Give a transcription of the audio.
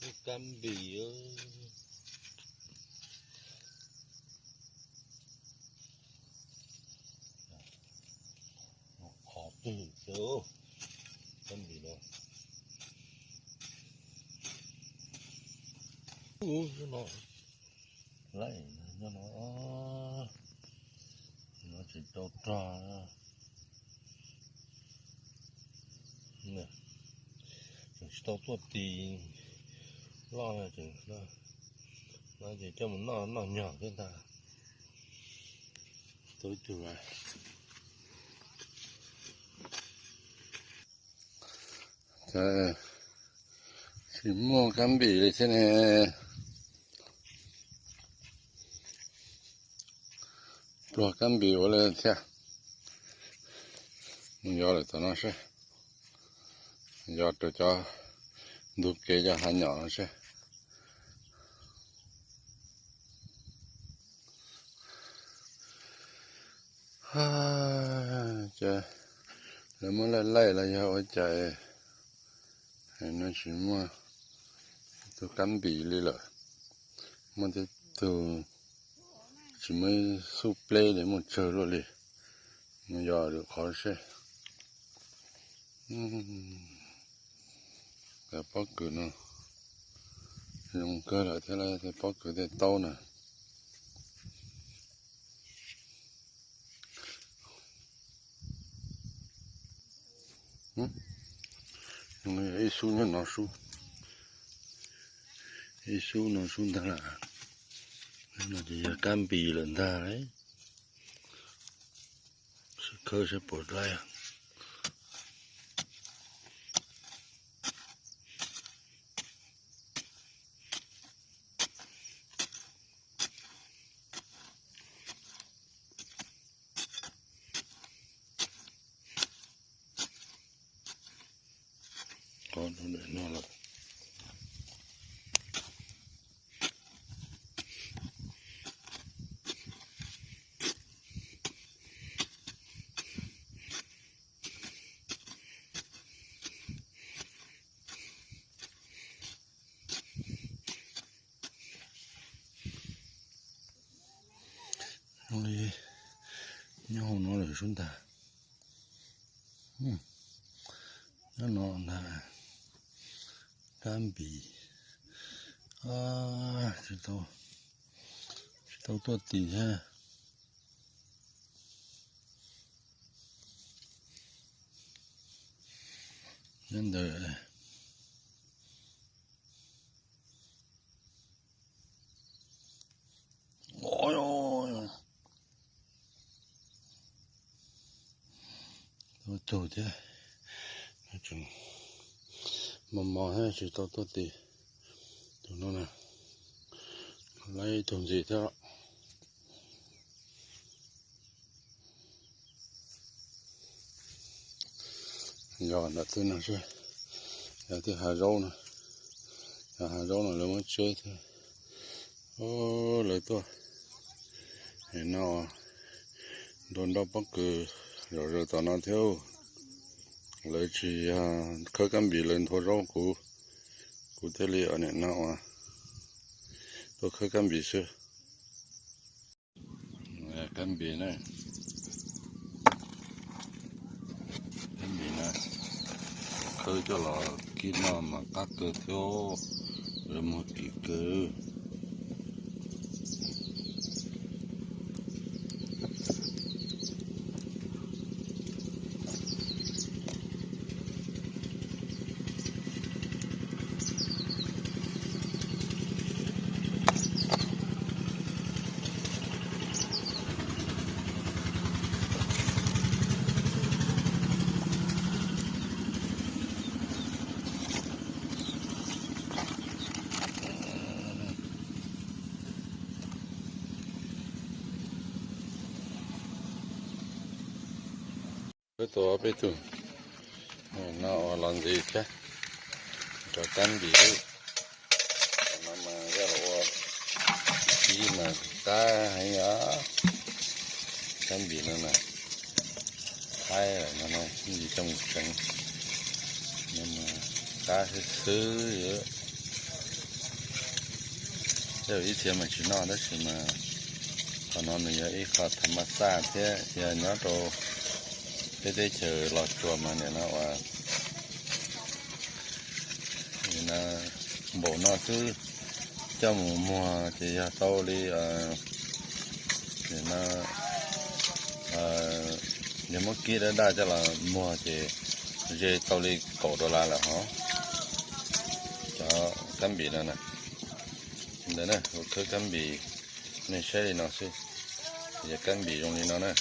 Kab npis, qhov twg, kab npis no. Ub, no, nyob no, no tseem tau rog. Tseem tsis tau tuaj tis loj no, ces coj mus noj noj nyog thiab ntag. Tau ib tug lawm. Tsis muaj kab npis li thiab ne. Pluag kab npis ua li thiab. Mus yos lawm tom no seb, yos rau cov ntug kev cov hav nyom no seb. Ces lawv muab laij laij los yog ua cas no tsis muaj tus kab npis li lawm. Muaj tej tug tsis muaj ib xub pleb li, muaj tsawg luaj li. Mus yos lwm qhov seb. Pob kws no zoo kawg lawm thiab, tej pob kws tej taub na. Ib xub nyob no sub, ib xub no sub ntag lawm. No ces yog kab npis lawm ntag lauj. Sib khawb seb puas laib. Qhov no lawm. Zoo li nyob hauv no lawm sub ntag. Nyob no ntag. Kab npis. Tsis tau tuaj tis thiab. Nyob ntawm ua tug thiab, mos mos thiab tsis tau tuaj tis. Tus no na, laib ib tug ntxiv thiab. Yog ntawm tej no seb, yog tej hav zaub no, yog hav zaub no lawv muab tseb thiab. Lawv tuaj no, nrog nroj pob kws zom zaws tom no thiab. Lawv tsis yog khawb kab npis, lawv nthuav zaub kuv, kuv thiaj li nim no uas tuaj khawb kab npis xwb. Kab npis na, kab npis na, khawb coj los kib noj mas qab kawg thiab, lawv muag kim kawg. Peb tus, peb tug no ua los ntxiv thiab, cov kab npis no mas yog los ua kib mas qab heev os. Kab npis no na, thaib no no npis coj mus tseev, qab xwb xwb. Ib txhia mas tsis noj tab sis mas qhov no nws yog ib qho tham mas xaj thiab yog nyob rau peb teb chaws Los Tsuas mas nim no uas npaum no xwb, coj mus muag ces yog tau li, nim no yog muab kib daj daj coj los muag ces ze tau li kaum dollar lawm hov. Cov kab npis no na, ntawd na, kuv khawb kab npis nej saib li no xwb, yog kab npis zoo li no na.